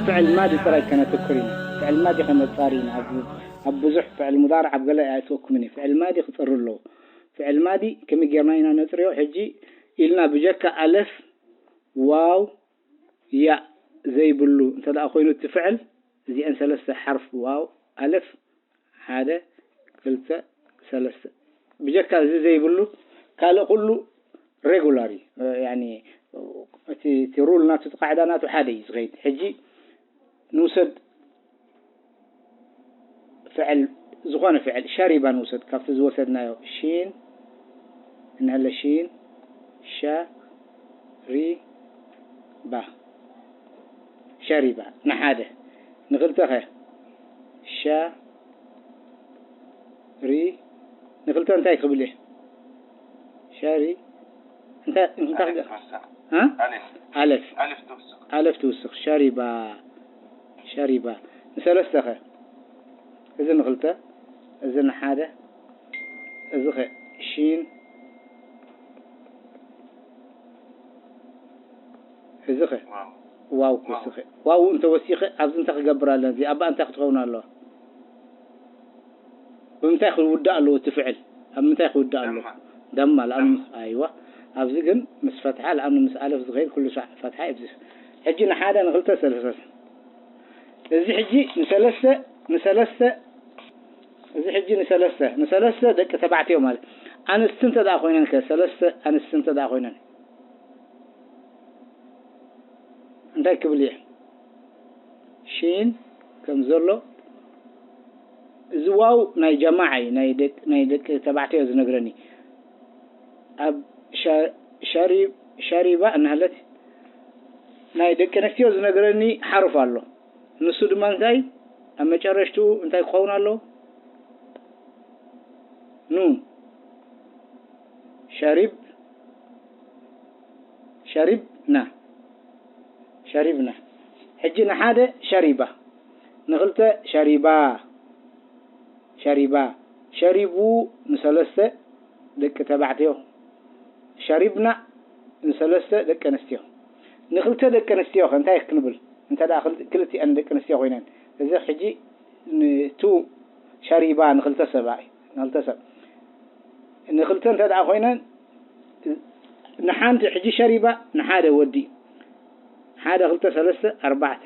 ፍዕል ማዲ ጥራይ ከነተኩር ኢና። ፍዕል ማዲ ከነጻሪ ኢና። ኣብ፣ ኣብ ብዙሕ ፍዕል ሙዳርዕ ኣብ ገለ ኣይእትወኩምን እዩ። ፍዕል ማዲ ክጸሩ ኣለዎ። ፍዕል ማዲ ከመይ ጌርና ኢና ነጽርዮ? ሕጂ ኢልና ብጀካ ኣለፍ፣ ዋው፣ ያእ ዘይብሉ እንተ ደኣ ኮይኑ እቲ ፍዕል፣ እዚአን ሰለስተ ሓርፍ ዋው፣ ኣለፍ፣ ሓደ፣ ክልተ፣ ሰለስተ። ብጀካ እዚ ዘይብሉ ካልእ ኩሉ ሬጉላር እዩ። ያኒ እቲ፣ እቲ ሩል ናቱ፣ እቲ ቃዕዳ ናቱ ሓደ እዩ ዝኸይድ። ሕጂ ንውሰድ ፍዕል፣ ዝኾነ ፍዕል፣ ሸሪባ ንውሰድ። ካብቲ ዝወሰድናዮ ሺን፣ እንሀለ ሺን፣ ሸ፣ ሪ፣ ባ። ሸሪባ፣ ንሓደ። ንኽልተ ኸ? ሸ፣ ሪ፣ ንኽልተ እንታይ ክብል እየ? ሸሪ፣ እንታይ፣ እንታይ ክገ-፣ ኣሌፍ ትውስኽ። እ? ኣሌፍ። ኣሌፍ። ኣሌፍ ትውስኽ። ኣሌፍ ትውስኽ። ሸሪባ፣ ሸሪባ። ንሰለስተ ኸ? እዚ ንኽልተ፣ እዚ ንሓደ፣ እዚ ኸ? ሺን፣ እዚ ኸ? ዋው። ዋው ክውስኽ። ዋው እንተ ወሲኸ፣ ኣብዚ እንታይ ክገብር ኣለኒ? እዚ ኣባ እንታይ ክትኸውን ኣለዋ? ብምንታይ ክውዳእ ኣለዎ እቲ ፍዕል? ኣብ ምንታይ ክውዳእ ኣለዎ? ደማ። ደማ፣ ለኣኑ ምስ፣ ኣይዋ። ኣብዚ ግን ምስ ፈትሓ፣ ለኣኑ ምስ ኣለፍ ዝኸይድ ኩሉ ሻዕ ፈትሓ ይብዝሕ። ሕጂ ንሓደ፣ ንኽልተ፣ ሰለስተ። እዚ ሕጂ ንሰለስተ፣ ንሰለስተ፣ እዚ ሕጂ ንሰለስተ፣ ንሰለስተ ደቂ ተባዕትዮ ማለት። ኣንስቲ እንተ ደኣ ኮይነን ከ? ሰለስተ ኣንስቲ እንተ ደኣ ኮይነን? እንታይ ክብል እየ? ሺን ከም ዘሎ፣ እዚ ዋው ናይ ጀማዓ እዩ፣ ናይ ደቅ-፣ ናይ ደቂ ተባዕትዮ ዝነግረኒ። ኣብ ሸ-፣ ሸሪ-፣ ሸሪባ እናሃለት ናይ ደቂ ኣንስትዮ ዝነግረኒ ሓሩፍ ኣሎ። ንሱ ድማ እንታይ? ኣብ መጨረሽትኡ እንታይ ክኸውን ኣለዎ? ኑን። ሸሪብ፣ ሸሪብና። ሸሪብና። ሕጂ ንሓደ ሸሪባ፣ ንኽልተ ሸሪባ፣ ሸሪባ። ሸሪቡ ንሰለስተ ደቂ ተባዕትዮ። ሸሪብና ንሰለስተ ደቂ ኣንስትዮ። ንኽልተ ደቂ ኣንስትዮ ከ እንታይ ክንብል? እንተ ደኣ ክል-፣ ክልቲኣን ደቂ ኣንስትዮ ኮይነን። እዚ ሕጂ ንቱ ሸሪባ ንኽልተ ሰብኣይ፣ ንኽልተ ሰብ። ንኽልተ እንተ ደኣ ኮይነን፣ ንሓንቲ ሕጂ ሸሪባ ንሓደ ወዲ። ሓደ፣ ክልተ፣ ሰለስተ፣ ኣርባዕተ።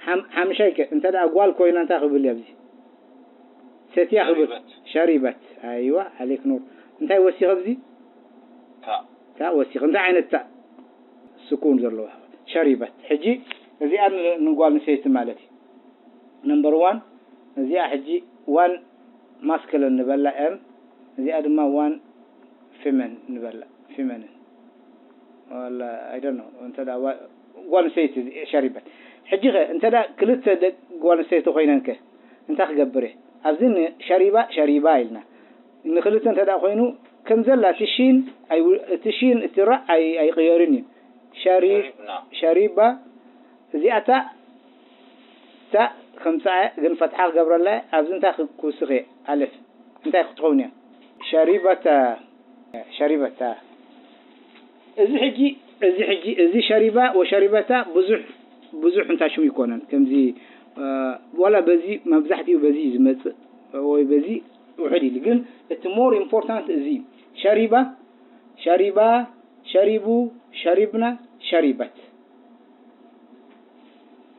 ሓም-፣ ሓምሻይ ከ እንተ ደኣ ጓል ኮይና እንታይ ክብል እያ ኣብዚ? ሰትያ ክብል። ሸሪበት። ሸሪበት። ኣይዋ፣ ዓሌክ ኑር። እንታይ ወሲኸ ኣብዚ? ታእ። ታእ ወሲኸ። እንታይ ዓይነት ታእ? ስኩን ዘለዋ። ሸሪበት። ሕጂ እዚኣ ን-፣ ንጓል ኣንስተይቲ ማለት እዩ። ነምበር ዋን፣ እዚኣ ሕጂ ዋን ማስክልን ንበላ ኤም፣ እዚኣ ድማ ዋን ፊመን ንበላ፣ ፊመንን። ዋላ፣ I don't know፣ እንተ ደኣ ዋ-፣ ጓል ኣንስተይቲ ሸሪበት። ሕጂ ኸ፣ እንተ ደኣ ክልተ ደቂ ጓል ኣንስተይቲ ኮይነን ከ፣ እንታይ ክገብር እየ? ኣብዚ ን-፣ ሸሪባ፣ ሸሪባ ኢልና። ንክልተ እንተ ደኣ ኮይኑ፣ ከም ዘላ እቲ ሺን፣ ኣይ-፣ እቲ ሺን፣ እቲ ራ ኣይ-፣ ኣይቕየርን እዩ። ሸሪ-፣ ሸሪብና። ሸሪባ፣ እዚኣ ታእ፣ ታእ ከምጽኣ ግን ፈትሓ ክገብረላ፣ ኣብዚ እንታይ ክውስኽ እየ? ኣሌፍ። እንታይ ክትኸውን እያ? ሸሪበተ፣ ሸሪበተ። እዚ ሕጂ፣ እዚ ሕጂ፣ እዚ ሸሪባ ወሸሪበታ ብዙሕ፣ ብዙሕ እንታይ ሽሙ ይኮነን። ከምዚ፣ እ፣ ዋላ በዚ መብዛሕትኡ በዚ ዝመጽእ ወይ በዚ ውሕድ ኢሉ። ግን እቲ ሞር ኢምፖርታንት እዚ እዩ። ሸሪባ፣ ሸሪባ፣ ሸሪቡ፣ ሸሪብና፣ ሸሪበት።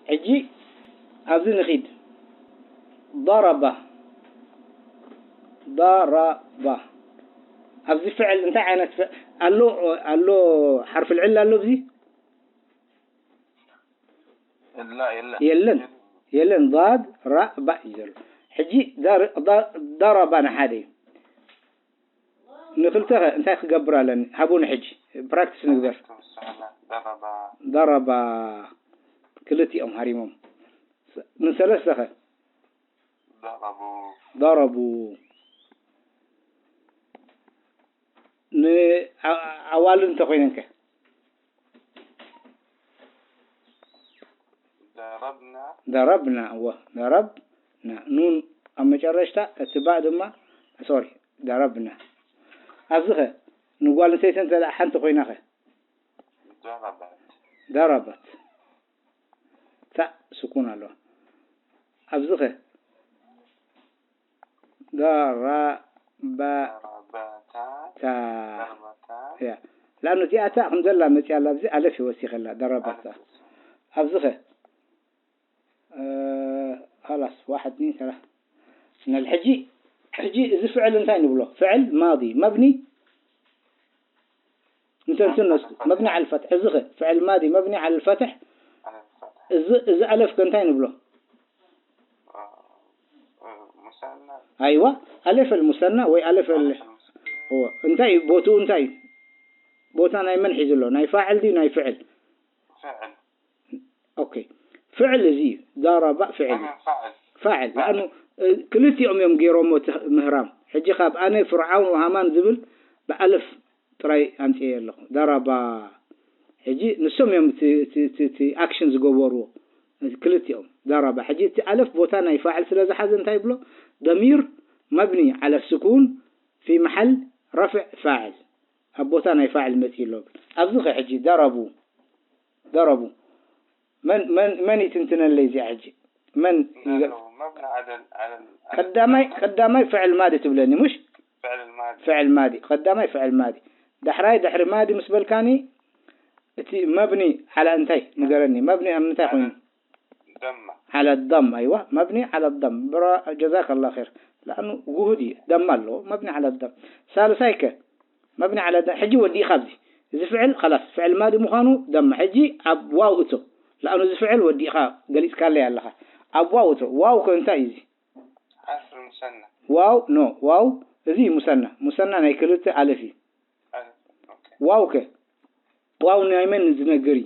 ሕጂ ኣብዚ ንኺድ። ضرب، ضرب። ኣብዚ ፍዕል እንታይ ዓይነት ፍዕ-፣ ኣሎ፣ ኣሎ፣ ሓርፍ ልዕል ኣሎ ኣብዚ? ላ፣ የለን። የለን። የለን። ዳድ፣ ራ፣ ባ እዩ ዘሎ። ሕጂ ዳር-፣ ዳ-፣ ضرب ንሓደ እዩ። ንኽልተ ኸ እንታይ ክገብር ኣለኒ? ሃቡኒ ሕጂ። ፕራክቲስ ንግበር። ضرب። ضرب። ክልቲኦም ሃሪሞም። ንሰለስተ ኸ? ضربوا. ضربوا። ን-፣ ኣ-፣ ኣዋልድ እንተኾይነን ከ? ضربنا. ضربنا، እወ፣ ضربنا። ኑን ኣብ መጨረሽታ፣ እቲ ባእ ድማ፣ ሶሪ፣ ضربنا። ኣብዚ ኸ፣ ንጓል ኣንስተይቲ እንተ ደኣ ሓንቲ ኮይና ኸ? ضربت. ضربت. ታእ ስኩን ኣለዋ። ኣብዚኸ ضربتا ضربتا تا ضربتا يا لأنه እዚኣ ታእ ከም ዘላ መፅያ ኣላ ኣብዚ ኣለፍ ይወሲኸላ ضربتا ኣብዚኸ خلاص واحد اثنين ثلاثة نل ሕጂ ሕጂ እዚ ፍዕል እንታይ ንብሎ ፍዕል ማዲ መብኒ እንተ እንትን ነስኩ መብኒ على الفتح እዚ ኸ ፍዕል ማዲ መብኒ على الفتح على الفتح እዚ እዚ ኣለፍ ከ እንታይ ንብሎ آه، آه، مثنى ኣይዋ ኣለፍ المثنى ወይ ኣለፍ ال ألف المثنى هو እንታይ እዩ ቦትኡ እንታይ እዩ ቦታ ናይ መን ሒዙ ኣሎ ናይ ፋዕል ድዩ ናይ ፍዕል فعل ኦኬ ፍዕል እዚ እዩ ضرب ፍዕል እዩ أنا فاعل ፋዕል لأنه ክልቲኦም እዮም ገይሮሞ እቲ ምህራም ሕጂ ካብ ኣነ ፍርዓውን ወሃማን ዝብል ብኣለፍ ጥራይ ኣምፅኤ ኣለኹ ضرب ሕጂ ንሶም እዮም እቲ- እቲ- እቲ- እቲ ኣክሽን ዝገበርዎ ክልቲኦም ضرب ሕጂ እቲ ኣለፍ ቦታ ናይ ፋዕል ስለ ዝሓዘ እንታይ ይብሎ ضمير مبني على السكون في محل رفع فاعل ኣብ ቦታ ናይ ፋዕል መፅኡ ኣሎ ኣብዚ ኸ ሕጂ ضربوا ضربوا መን መን መን ይትንትነለይ እዚኣ ሕጂ መን ይገ- لأنه مبنى على ال- على ال- ቀዳማይ ቀዳማይ ፍዕል ማዲ ትብለኒ مش فعل الماضي ፍዕል ማዲ ቀዳማይ ፍዕል ማዲ ዳሕራይ ድሕሪ ማዲ ምስ በልካኒ እቲ መብኒ على እንታይ ንገረኒ መብኒ ኣብ ምንታይ ኮይኑ ضم على الضم أيوة مبني على الضم برا جزاك الله خير لأنه جهودي ضم له مبني على الضم ሳልሳይ ከ مبني على الضم ሕጂ ወዲእኻ ኣብዚ እዚ ፍዕል خلاص ፍዕል ማዲ ምዃኑ ضم ሕጂ ኣብ ዋው እቶ لأنه እዚ ፍዕል ወዲእኻ ገሊፅካለይ ኣለኻ ኣብ ዋው እቶ ዋው ከ እንታይ እዩ እዚ حرف المثنى ዋው ኖ ዋው እዚ مثنى مثنى ናይ ክልተ ኣለፍ እዩ ألف أوكي ዋው ከ ዋው ናይ መን ዝነግር እዩ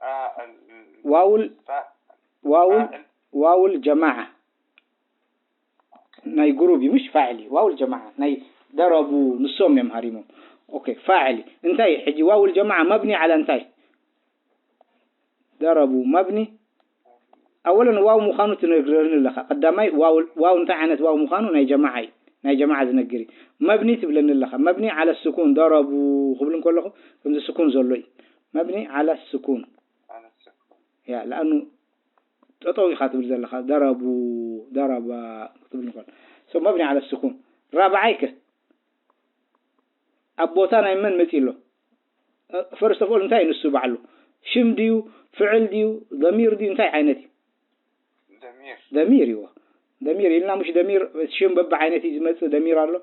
آه ال- ዋውል فا- ዋውል فاعل ዋውል ጀማዓ ናይ ግሩብ እዩ مش ፋዕል እዩ ዋውል ጀማዓ ናይ ضربوا ንሶም እዮም ሃሪሞም ኦኬ ፋዕል እዩ እንታይ እዩ ሕጂ ዋውል ጀማዓ መብኒ على እንታይ ضربوا መብኒ ኣወለን ዋው ምዃኑ ትነግረኒ ኣለኻ ቀዳማይ ዋው ዋው እንታይ ዓይነት ዋው ምዃኑ ናይ ጀማዓ እዩ ናይ ጀማዓ ዝነግር እዩ መብኒ ትብለኒ ኣለኻ መብኒ على السكون ضربوا ክብል እንከለኹ ከምዚ ስኩን ዘሎ እዩ መብኒ على السكون على السكون يا لأنه ጠጠው ኢኻ ትብል ዘለኻ ضربوا ضرب ክትብል እንከሎ so መብኒ على السكون ራብዓይ ከ ኣብ ቦታ ናይ መን መፂ ኣሎ first of all እንታይ እዩ ንሱ ባዕሉ ሽም ድዩ ፍዕል ድዩ ضمير ድዩ እንታይ ዓይነት እዩ ضمير ضمير እዩ ضمير ኢልና مش ضمير ሽም በብዓይነት እዩ ዝመፅእ ضمير ኣሎ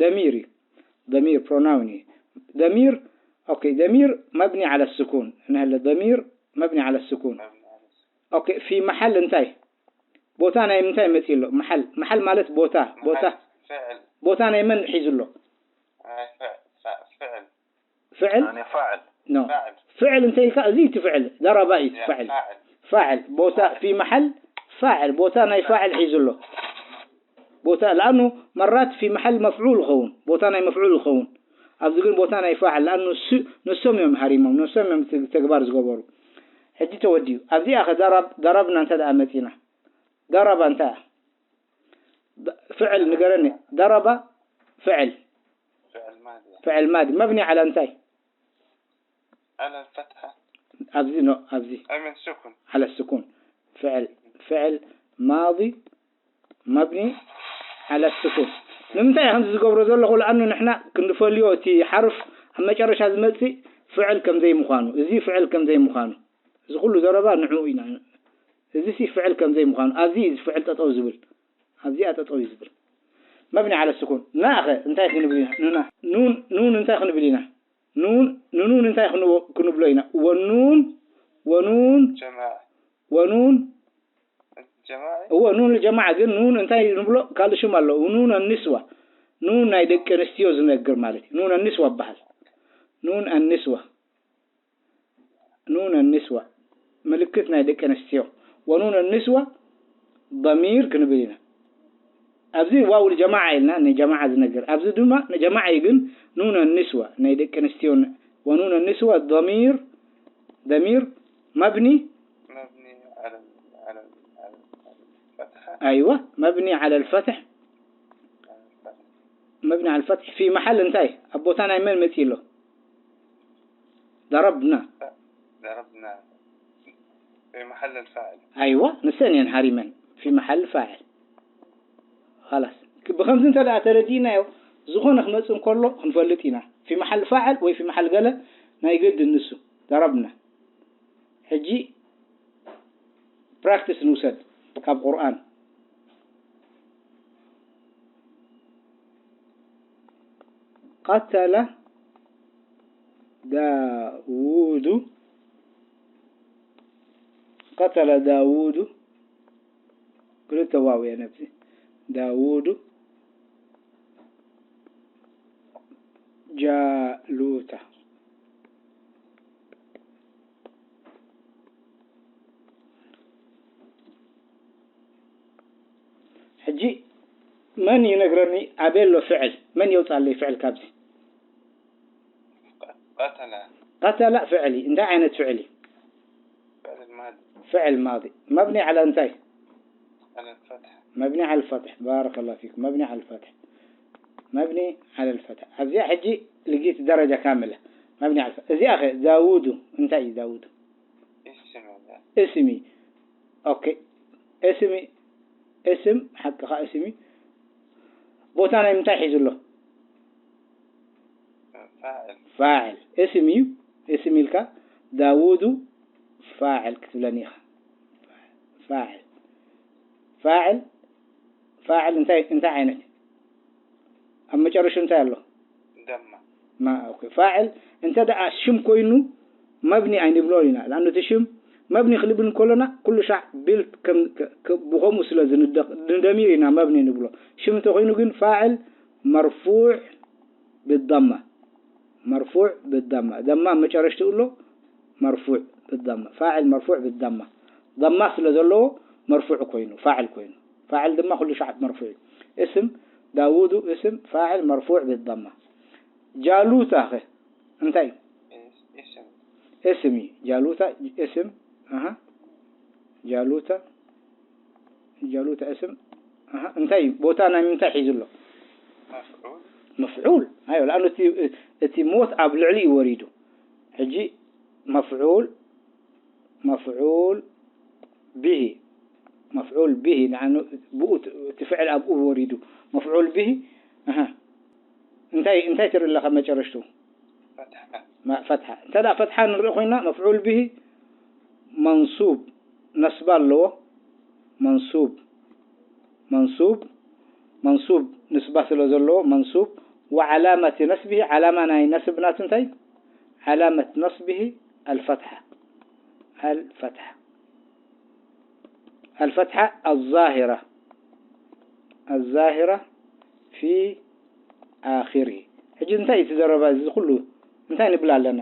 ضمير እዩ ضمير pronoun እዩ ضمير ኦኬ ضمير مبني على السكون نهل ضمير مبني على السكون مبني على السكون ኦኬ في محل እንታይ ቦታ ናይ ምንታይ መፂ ኣሎ محل محل ማለት ቦታ ቦታ محل فعل ቦታ ናይ መን ሒዙ ኣሎ آه، فعل فعل ፍዕል يعني فاعل ኖ فاعل ፍዕል እንተ ኢልካ እዚ እቲ ፍዕል ضرب እዩ يا ፍዕል فاعل فاعل ቦታ في محل فاعل ቦታ ናይ فاعل ሒዙ ኣሎ ቦታ لأنه مرات في محل مفعول ይኸውን ቦታ ናይ مفعول ይኸውን ኣብዚ ግን ቦታ ናይ فاعل لأنه ንሱ- ንሶም እዮም ሃሪሞም ንሶም እዮም እቲ ተግባር ዝገበሩ ሕጂ ተወዲኡ ኣብዚኣ ከ ضرب ضربنا እንተ ደኣ መፂና ضرب እንታይ እያ ض- ፍዕል ንገረኒ ضرب ፍዕል فعل ماضي ፍዕል ማዲ مبني على እንታይ على الفتحة ኣብዚ ኖ ኣብዚ أي من سكن على السكون فعل فعل ماضي مبني على السكون ንምንታይ ከምዚ ዝገብሮ ዘለኹ لأنه ንሕና ክንፈልዮ እቲ ሓርፍ ኣብ መጨረሻ ዝመፅእ ፍዕል ከም ዘይምዃኑ እዚ ፍዕል ከም ዘይምዃኑ እዚ ኩሉ ዘረባ ንዕኡ ኢና እዚ ሲ ፍዕል ከም ዘይምዃኑ ኣብዚ እዚ ፍዕል ጠጠው ዝብል ኣብዚኣ ጠጠው እዩ ዝብል مبني على السكون ናኸ እንታይ ክንብል ኢና ኑና ኑን ኑን እንታይ ክንብል ኢና ኑን ንኑን እንታይ ክንብ- ክንብሎ ኢና ወኑን ወኑን جماعة ወኑን جماعي እወ ኑን ጀማዓ ግን ኑን እንታይ ንብሎ ካልእ ሽም ኣለዎ ኑን ኣንስዋ ኑን ናይ ደቂ ኣንስትዮ ዝነግር ማለት እዩ ኑን ኣንስዋ ይበሃል ኑን ኣንስዋ ኑን ኣንስዋ ምልክት ናይ ደቂ ኣንስትዮ ወኑን ኣንስዋ ضمير ክንብል ኢና ኣብዚ ዋው الجماعة ኢልና ንጀማዓ ዝነግር ኣብዚ ድማ ንጀማዓ እዩ ግን ኑን ኣንስዋ ናይ ደቂ ኣንስትዮ ወኑን ኣንስዋ ضمير ضمير مبني مبني على ال- على ال- على ال- على الفتحة أيوة مبني على الفتح على الفتحة مبني على الفتح في محل እንታይ ኣብ ቦታ ናይ መን መፂ ኣሎ ضربنا ضربنا في محل الفاعل. ኣይዋ ንሰን እየን ሃሪመን في محل فاعل خلاص ብከምዚ እንተ ደኣ ተረዲእናዮ ዝኾነ ክመፅእ እንከሎ ክንፈልጥ ኢና في محل فاعل ወይ في محل ገለ ናይ ግድን ንሱ ضربنا ሕጂ practice ንውሰድ ካብ ቁርኣን قتل داود قتل داود ክልተ ዋው እየ ነብዚ داود جالوت ሕጂ መን ይነግረኒ ኣበይ ኣሎ ፍዕል መን የውፃለይ ፍዕል ካብዚ قتل قتل ፍዕል እዩ እንታይ ዓይነት ፍዕል እዩ فعل الماضي ፍዕል ማضي مبني على እንታይ على الفتح مبني على الفتح بارك الله فيك مبني على الفتح مبني على الفتح ኣብዚኣ ሕጂ لقيت درجة كاملة مبني على الفتح እዚኣ ኸ داود እንታይ እዩ داود اسم الله اسم እዩ okay اسم እዩ اسم ሓቅኻ اسم እዩ ቦታ ናይ ምንታይ ሒዙ ኣሎ فاعل فاعل اسم እዩ اسم ኢልካ داود فاعل ክትብለኒ ኢኻ فاعل فاعل فاعل እንታይ እንታይ ዓይነት ኣብ መጨረሽኡ እንታይ ኣሎ ضمة ما okay فاعل እንተ ደኣ ሽም ኮይኑ مبني ኣይንብሎን ኢና لأنه እቲ ሽም مبني ክንብል እንከሎና ኩሉ ሻዕ built ከም ከ- ከ- ብኸምኡ ስለ ዝንደቕ ንደሚር ኢና مبني ንብሎ ሽም እንተኮይኑ ግን فاعل مرفوع بالضمة مرفوع بالضمة ضمة ኣብ መጨረሽትኡ ኣሎ مرفوع بالضمة فاعل مرفوع بالضمة ضمة ስለ ዘለዎ مرفوع ኮይኑ فاعل ኮይኑ فاعل ድማ ኩሉ ሻዕ مرفوع እዩ اسم داود اسم فاعل مرفوع بالضمة ጃሉታ ኸ እንታይ እዩ اسم اسم እዩ ጃሉታ اسم ኣሃ ጃሉታ ጃሉታ اسم ኣሃ እንታይ እዩ ቦታ ናይ ምንታይ ሒዙ ኣሎ مفعول مفعول ኣይወ لأنه እቲ እቲ ሞት ኣብ ልዕሊ እዩ ወሪዱ ሕጂ مفعول مفعول به مفعول به لأنه ብኡ እቲ ፍዕል ኣብኡ ወሪዱ مفعول به ኣሃ እንታይ እንታይ ትርኢ ኣለኻ መጨረሽቱ فتحة ፈትሓ እንተ ፈትሓ ንርኢ ኮይና مفعول به منصوب ነስባ ኣለዎ منصوب منصوب منصوب ንስባ ስለ ዘለዎ منصوب وعلامة نصبه علامة ናይ ነስብ ናቱ እንታይ علامة نصبه الفتحة الفتحة الفتحة الظاهرة الظاهرة في آخره ሕጂ እንታይ እቲ ዘረባ እዚ ኩሉ እንታይ ንብል ኣለና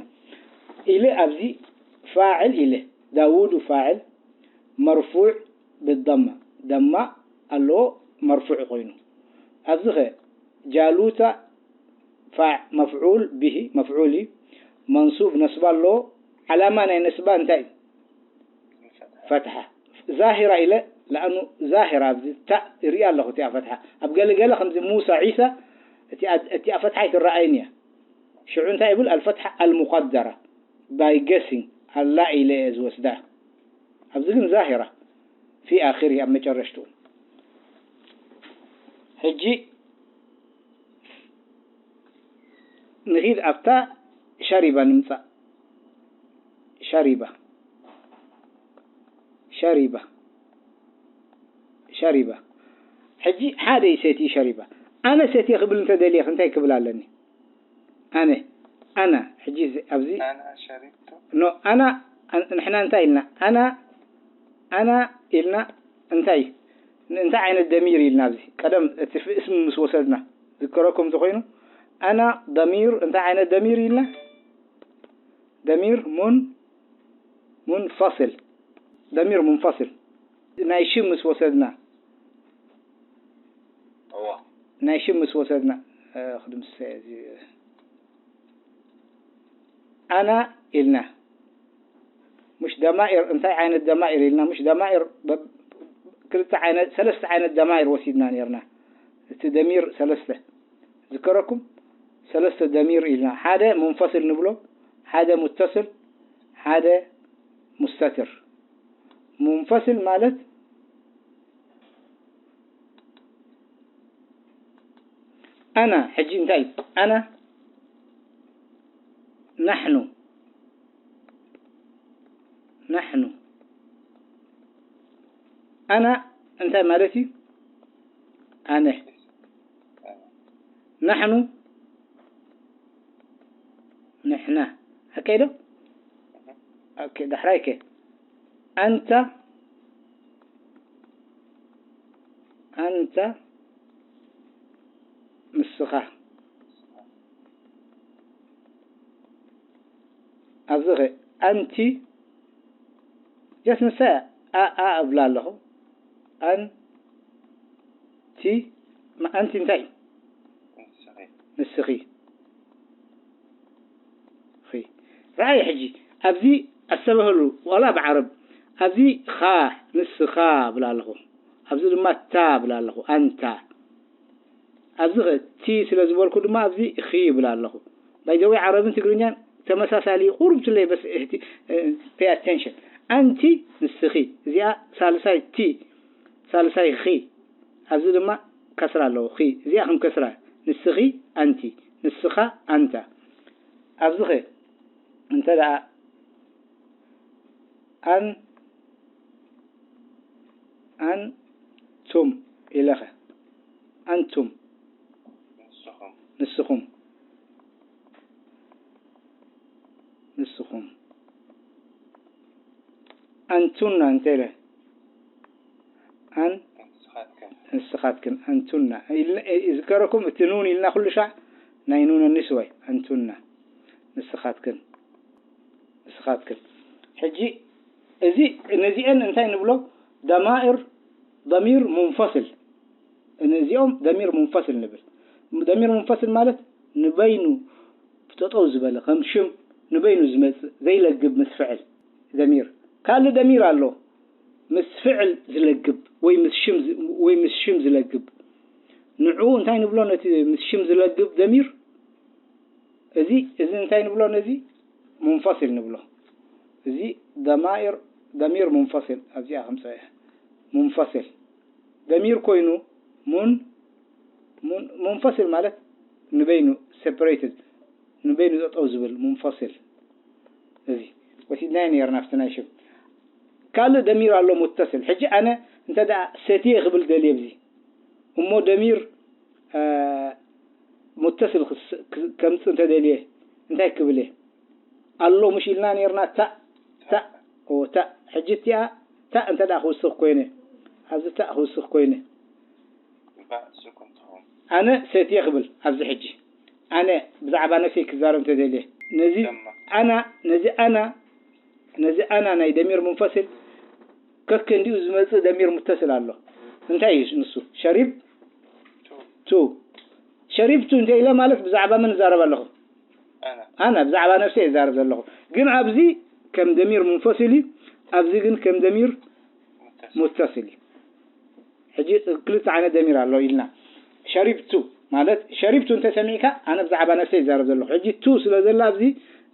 ኢለ ኣብዚ فاعل ኢለ داود فاعل مرفوع بالضمة ضمة ኣለዎ مرفوع ኮይኑ ኣብዚ ኸ ጃሉታ فاع مفعول به مفعول እዩ منصوب ነስባ ኣለዎ علامة ናይ ነስባ እንታይ እዩ ፈትሓ ዛሂራ ኢለ ለኣኑ ዛሂራ ኣብዚ ታእ ይርኢ ኣለኹ እቲኣ ፈትሓ ኣብ ገለገለ ከምዚ ሙሳ ዒሳ እቲኣ ፈትሓ ኣይትረኣይን እያ ሽዑ እንታይ ይብል الفتحة المقدرة by guessing ኣላ ኢለ እየ ዝወስዳ ኣብዚ ግን ዛሂራ في آخره ኣብ መጨረሽትኡ ሕጂ ንኺድ ኣብታ ሸሪባ ንምጻእ ሸሪባ ሸሪባ ሸሪባ ሕጂ ሓደ ይሰቲ ሸሪባ ኣነ ሰቲ ክብል እንተ ደልየ እንታይ ክብል ኣለኒ ኣነ ኣና ሕጂ ኣብዚ أنا شربت ኖ ኣና ንሕና እንታይ ኢልና ኣና ኣና ኢልና እንታይ እንታይ ዓይነት ደሚር ኢልና ኣብዚ ቀደም እቲ እስም ምስ ወሰድና ዝከረኩም እንተኮይኑ ኣና ደሚር እንታይ ዓይነት ደሚር ኢልና ደሚር ሙን ሙንፈስል ደሚር ሙንፈስል ናይ ሽም ምስ ወሰድና እዋ ናይ ሽም ምስ ወሰድና ክድምስሰ እዚ ኣና ኢልና مش ضمائر እንታይ ዓይነት ضمائر ኢልና مش ضمائر ክልተ ዓይነት ሰለስተ ዓይነት ضمائر ወሲድና ነርና እቲ ደሚር ሰለስተ ዝከረኩም ሰለስተ ደሚር ኢልና ሓደ منفصل ንብሎ ሓደ متصل ሓደ مستتر ሙንፈስል ማለት ኣና። ሕጂ እንታይ እዩ? ኣና፣ ናሕኑ፣ ናሕኑ። ኣና እንታይ ማለት እዩ? ኣነ። ናሕኑ፣ ንሕና። ኣካይዶ? ኦኬ፣ ዳሕራይ ከ? ኣንታ፣ ኣንታ፣ ንስኻ። ኣብዚ ኸ? ኣንቲ፣ ጀስ ንሳ እያ። ኣ፣ ኣ እብላ ኣለኹ። ኣንቲ፣ ማ-፣ ኣንቲ እንታይ እዩ? ንስኺ። ንስኺ። ኺ። ረኣይ ሕጂ፣ ኣብዚ ኣስተብህሉ፣ ዋላ ብዓረብ፣ ኣብዚ ኻ፣ ንስኻ እብላ ኣለኹ። ኣብዚ ድማ ታ እብላ ኣለኹ፣ ኣንታ። ኣብዚ ኸ፣ ቲ ስለ ዝበልኩ ድማ ኣብዚ ኺ ይብል ኣለኹ። ባይ ዘ ወይ ዓረብን ትግርኛን ተመሳሳሊ ቁሩብ ትለይ፣ በስ እህቲ፣ እ፣ pay attention። ኣንቲ ንስኺ፣ እዚኣ ሳልሳይ ቲ፣ ሳልሳይ ኺ። ኣብዚ ድማ ከስራ ኣለዎ፣ ኺ። እዚኣ ከም ከስራ፣ ንስኺ ኣንቲ፣ ንስኻ ኣንታ። ኣብዚ ኸ፣ እንተ ደኣ ኣን-፣ ኣንቱም ኢለኸ፣ ኣንቱም፣ ንስኹም። ንስኹም፣ ንስኹም። ኣንቱና እንተ ኢለ፣ ኣን-፣ ንስኻትክን። ንስኻትክን፣ ኣንቱና። ኢልና፣ ይዝከረኩም፣ እቲ ኑን ኢልና ኩሉ ሻዕ ናይ ኑን ኣኒስ ወይ፣ ኣንቱና፣ ንስኻትክን። ንስኻትክን። ሕጂ እዚ፣ ነዚአን እንታይ ንብሎ? ደማኢር፣ ደሚር ሙንፈስል። ነዚኦም ደሚር ሙንፈስል ንብል። ደሚር ሙንፈስል ማለት ንበይኑ ጠጠው ዝበለ፣ ከም ሽም ንበይኑ ዝመጽእ፣ ዘይለግብ ምስ ፍዕል ደሚር። ካልእ ደሚር ኣሎ፣ ምስ ፍዕል ዝለግብ ወይ ምስ ሽም ዝ-፣ ወይ ምስ ሽም ዝለግብ። ንዕኡ እንታይ ንብሎ? ነቲ ምስ ሽም ዝለግብ ደሚር። እዚ፣ እዚ እንታይ ንብሎ ነዚ? ሙንፈሲል ንብሎ። እዚ ደማኢር፣ ደሚር ሙንፈሲል ኣብዚኣ ከምጽኦ እየ። ሙንፈሲል። ደሚር ኮይኑ ሙን-፣ ሙን-፣ ሙንፈሲል ማለት ንበይኑ፣ ሴፐሬትድ፣ ንበይኑ ጠጠው ዝብል ሙንፈሲል። እዚ ወሲድናዮ ነይርና ኣብቲ ናይ ሽም። ካልእ ደሚር ኣሎ ሙተሲል። ሕጂ ኣነ እንተ ደኣ ሰትየ ክብል ደልየ ኣብዚ እሞ ደሚር፣ እ፣ ሙተስል ክስ-፣ ክ-፣ ከምጽእ እንተ ደልየ እንታይ ክብል እየ? ኣሎ ምሽ ኢልና ነይርና? ታእ፣ ታእ፣ ኦ፣ ታእ። ሕጂ እቲኣ ታእ እንተ ደኣ ክውስኽ ኮይነ፣ ኣብዚ ታእ ክውስኽ ኮይነ፣ ባእ ስኩን ትኸውን። ኣነ ሰትየ ክብል ኣብዚ ሕጂ። ኣነ ብዛዕባ ነፍሰይ ክዛረብ እንተ ደልየ፣ ነዚ ደማ። ኣና፣ ነዚ ኣና፣ ነዚ ኣና ናይ ደሚር ሙንፈስል ከከንዲኡ ዝመጽእ ደሚር ሙተስል ኣሎ። እንታይ እዩ ንሱ? ሸሪብ ቱ። ቱ። ሸሪብ ቱ እንተ ኢለ ማለት ብዛዕባ መን እዛረብ ኣለኹ? ኣና። ኣና ብዛዕባ ነፍሰይ እዛረብ ዘለኹ። ግን ኣብዚ ከም ደሚር ሙንፈስል እዩ፣ ኣብዚ ግን ከም ደሚር ሙተስል። ሙተስል እዩ። ሕጂ ክልተ ዓይነት ደሚር ኣሎ ኢልና። ሸሪብቱ ማለት፣ ሸሪብቱ እንተ ሰሚዕካ፣ ኣነ ብዛዕባ ነፍሰይ ይዛረብ ዘለኹ። ሕጂ ቱ ስለ ዘላ ኣብዚ፣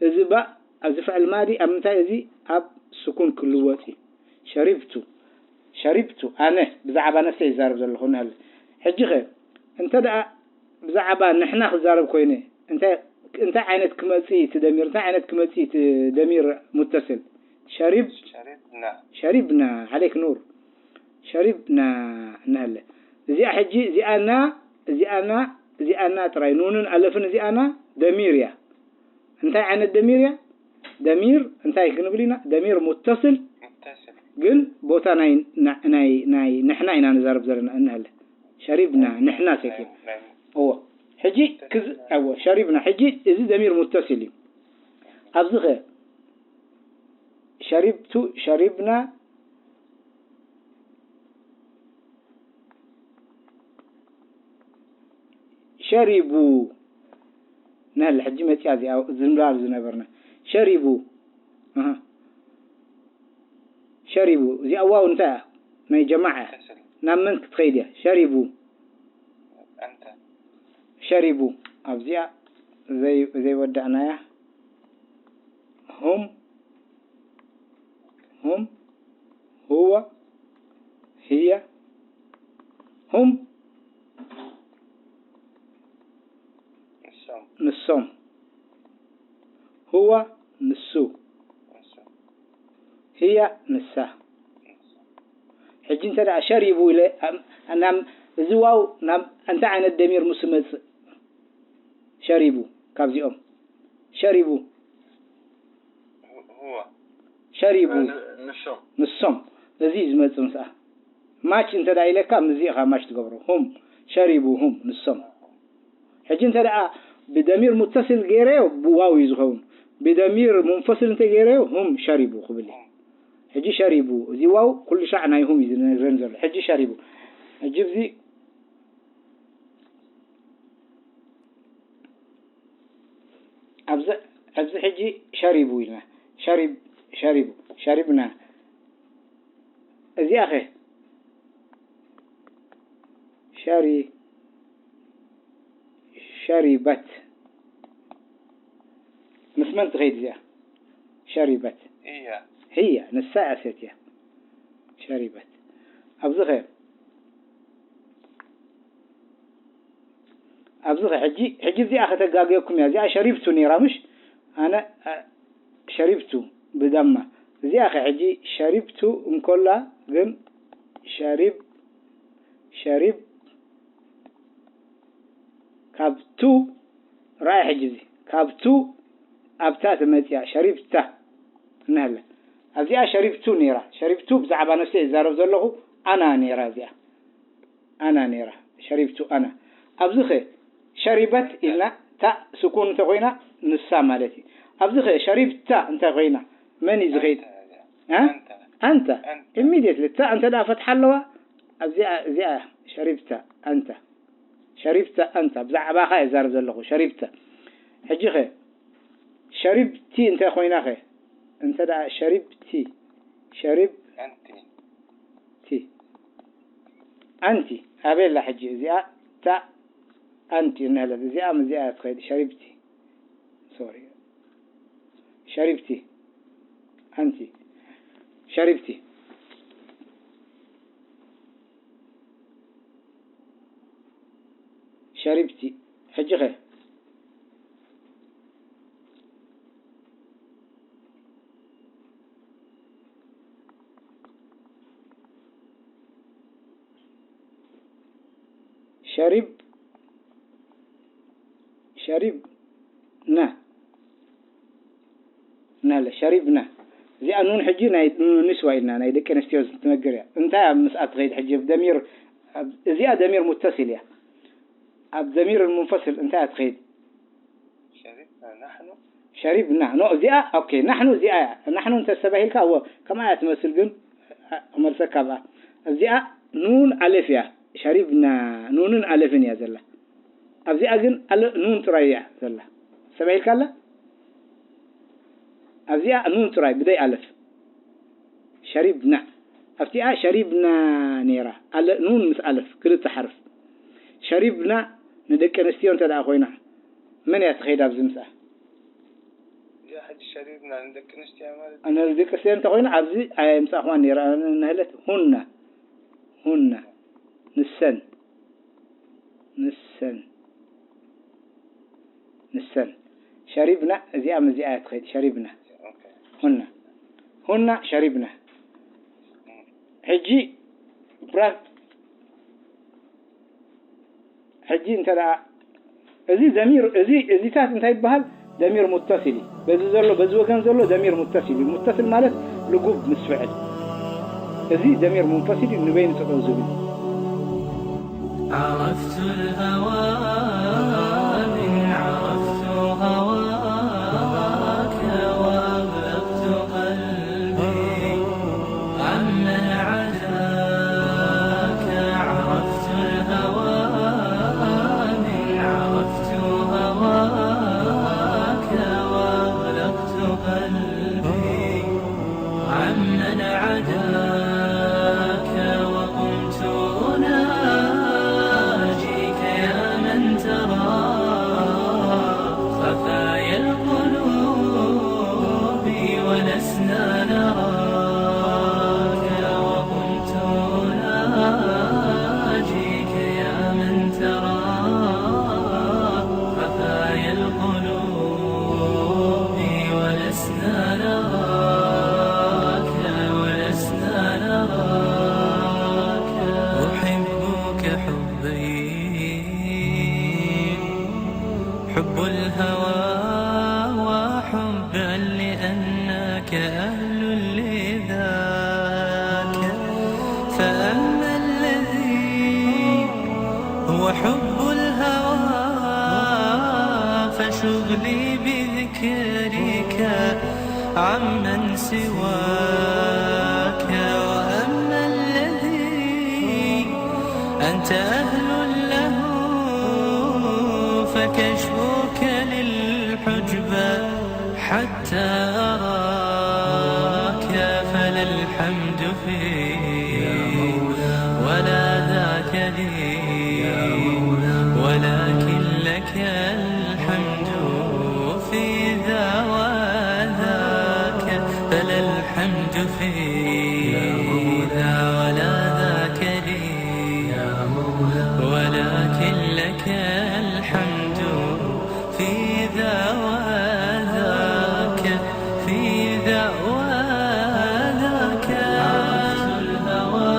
እዚ ባእ፣ ኣብዚ ፍዕል ማዲ ኣብ ምንታይ፣ እዚ ኣብ ስኩን ክልወጥ እዩ። ሸሪብቱ፣ ሸሪብቱ፣ ኣነ ብዛዕባ ነፍሰይ ይዛረብ ዘለኹ እንሀለ። ሕጂ ኸ፣ እንተ ደኣ ብዛዕባ ንሕና ክዛረብ ኮይነ፣ እንታይ፣ እንታይ ዓይነት ክመጽእ እዩ እቲ ደሚር? እንታይ ዓይነት ክመጽእ እዩ እቲ ደሚር ሙተስል? ሸሪብ-፣ ሸሪብና። ሸሪብና፣ ዓለይክ ኑር። ሸሪብና እንሀለ። እዚኣ ሕጂ፣ እዚኣ ና፣ እዚኣ ና፣ እዚኣ ና ጥራይ። ኑንን ኣለፍን እዚኣ ና ደሚር እያ። እንታይ ዓይነት ደሚር እያ? ደሚር እንታይ ክንብል ኢና? ደሚር ሙተስል። ሙተስል። ግን ቦታ ናይ፣ ናይ፣ ናይ ንሕና ኢና ንዛረብ ዘለና እንሀለ። ሸሪብና፣ ንሕና ሰትዩ። ናይ፣ ናይ እዎ። ሕጂ ክዝ-፣ እዎ፣ ሸሪብና። ሕጂ እዚ ደሚር ሙተስል እዩ። ኣብዚ ኸ ሸሪብቱ፣ ሸሪብና፣ ሸሪቡ። ነል ሕጂ መጽያ እዚኣ ዝንባብ ዝነበርና። ሸሪቡ። ኣሃ። ሸሪቡ። እዚኣ ዋው እንታይ እያ? ናይ ጀማዓ እያ። ሙተስል። ናብ መን ክትኸይድ እያ? ሸሪቡ። ኣንተ። ሸሪቡ። ኣብዚኣ ዘይ-፣ ዘይወዳእናያ። ሁም። ሁም። هو، هي، هم ንሶም ንሶም። هو ንሱ። ንሶም هي ንሳ። ሕጂ እንተ ደኣ ሸሪቡ ኢለ ኣም- ናም እዚ ዋው ናብ እንታይ ዓይነት ደሚር ምስ መጽእ ሸሪቡ ካብዚኦም ሸሪቡ هو ሸሪቡ ንሶም ንሶም እዚ እዩ ዝመጽእ ምስኣ ማች እንተ ደኣ ኢለካ ምስዚ ኢኻ ማች ትገብሮ هم ሸሪቡ هم ንሶም ሕጂ እንተ ደኣ ብደሚር ሙተሲል ገይረዮ ብዋው እዩ ዝኸውን ብደሚር ሙንፈሲል እንተ ገይረዮ هم ሸሪቡ ክብል እዩ ሕጂ ሸሪቡ እዚ ዋው ኩሉ ሻዕ ናይ هم እዩ ዝነግረን ዘሎ ሕጂ ሸሪቡ ሕጂ እዚ ኣብዚ ኣብዚ ሕጂ ሸሪቡ ኢልና ሸሪብ ሸሪቡ ሸሪብና እዚኣ ኸ ሸሪ ሸሪበት ምስ መን ትኸይድ እዚኣ ሸሪበት እያ ህያ ንሳ እያ ሰትያ ሸሪበት ኣብዚ ኸ ኣብዚ ኸ ሕጂ ሕጂ እዚኣ ከተጋግየኩም እያ እዚኣ ሸሪብቱ ነይራ ምሽ ኣነ ሸሪብቱ ብደማ እዚኣ ኸ ሕጂ ሸሪብቱ እንኮላ ግን ሸሪብ ሸሪብ ካብ ቱ ራእይ ሕጂ እዚ ካብ ቱ ኣብታ ተመፅያ ሸሪብታ እንሃለ ኣብዚኣ ሸሪብቱ ነይራ ሸሪብቱ ብዛዕባ ነፍሰ ይዛረብ ዘለኹ ኣና ነይራ እዚኣ ኣና ነይራ ሸሪብቱ ኣና ኣብዚ ኸ ሸሪበት ኢልና ታ ስኩን እንተኮይና ንሳ ማለት እዩ ኣብዚ ኸ ሸሪብታ እንታይ ኮይና መን እዩ ዝኸይድ ኣንተ ኢሚድየትሊ እታ እንተ ደኣ ፈትሓ ኣለዋ ኣብዚኣ እዚኣ ሸሪብታ ኣንተ ሸሪብታ ኣንተ ብዛዕባኻ እየ ዛረብ ዘለኹ ሸሪብታ ሕጂ ኸ ሸሪብቲ እንተ ኮይና ኸ እንተ ደኣ ሸሪብቲ ሸሪብ ኣንቲ ቲ ኣንቲ ኣበይ ኣላ ሕጂ እዚኣ እታ ኣንቲ እንህለት እዚኣ ምዚኣ ትኸይድ ሸሪብቲ ሶሪ ሸሪብቲ ኣንቲ ሸሪብቲ ሸሪብቲ ሕጂ ኸ ሸሪብ ሸሪብና እናለ ሸሪብና እዚኣ ኑን ሕጂ ናይ ንስዋ ኢልና ናይ ደቂ ኣንስትዮ ትነግር እያ እንታይ ኣብ ምስኣ ትኸይድ ሕጂ ደሚር እዚኣ ደሚር ሙተሲል እያ ኣብ ደሚር ሙንፈስል እንታይ እያ ትኸይድ ሸሪብና ናሕኑ ሸሪብና ኖ እዚኣ ኦኬ ናሕኑ እዚኣ እያ ናሕኑ እንተ ተባሂልካ እወ ከምኣ እያ ትመስል ግን ክመልሰካ ብኣ እዚኣ ኑን ኣለፍ እያ ሸሪብና ኑንን ኣለፍን እያ ዘላ ኣብዚኣ ግን ኣለ ኑን ጥራይ እያ ዘላ ተባሂልካ ኣላ ኣብዚኣ ኑን ጥራይ ብደይ ኣለፍ ሸሪብና ኣብቲኣ ሸሪብና ነይራ ኣለ ኑን ምስ ኣለፍ ክልተ ሓርፍ ሸሪብና ንደቂ ኣንስትዮ እንተ ደኣ ኮይና መን እያ ትኸይድ ኣብዚ ምስኣ እዚኣ ሕጂ ሸሪብና ንደቂ ኣንስትዮ ማለት ንደቂ ኣንስትዮ እንተ ኮይና ኣብዚ ኣየምፃእኹዋን ነይረ ንህለት ሁና ሁና ንሰን ንሰን ንሰን ሸሪብና እዚኣ ምዚኣ እያ ትኸይድ ሸሪብና ኦኬ ሁና ሁና ሸሪብና ሕጂ ብራክ ሕጂ እንተ ደኣ እዚ ደሚር እዚ እዚታት እንታይ ይበሃል ደሚር ሙተሲል እዩ በዚ ዘሎ በዚ ወገን ዘሎ ደሚር ሙተሲል እዩ ሙተሲል ማለት ልጉብ ምስ ፍዕል እዚ ደሚር ሙንፈሲል እዩ ንበይኑ ጠጠው ዝብል عرفت الهوى من عرفت هواك وأغلقت قلبي عمن عداك عرفت الهوى من عرفت هواك وأغلقت قلبي عمن عداك وقمت أناجيك يا من بذكرك عمن سواك، وأما الذي أنت أهل له فكشفك للحجب حتى أراك، فلا الحمد فيه ولا ذاك لي، ولكن لك الحمد في ذا وذاك، فلا الحمد في ذا ولا ذاك لي، ولكن لك الحمد في ذا وذاك، في ذا وذاك. عرفت الهوى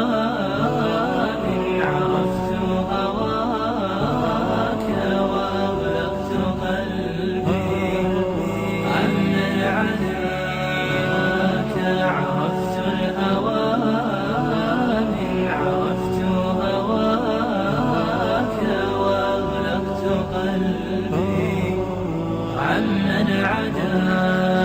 من عرفت هواك، وأبلغت قلبي عمن عداك. عرفت الهوى من عرفت هواك، وأغلقت قلبي عمن عداك.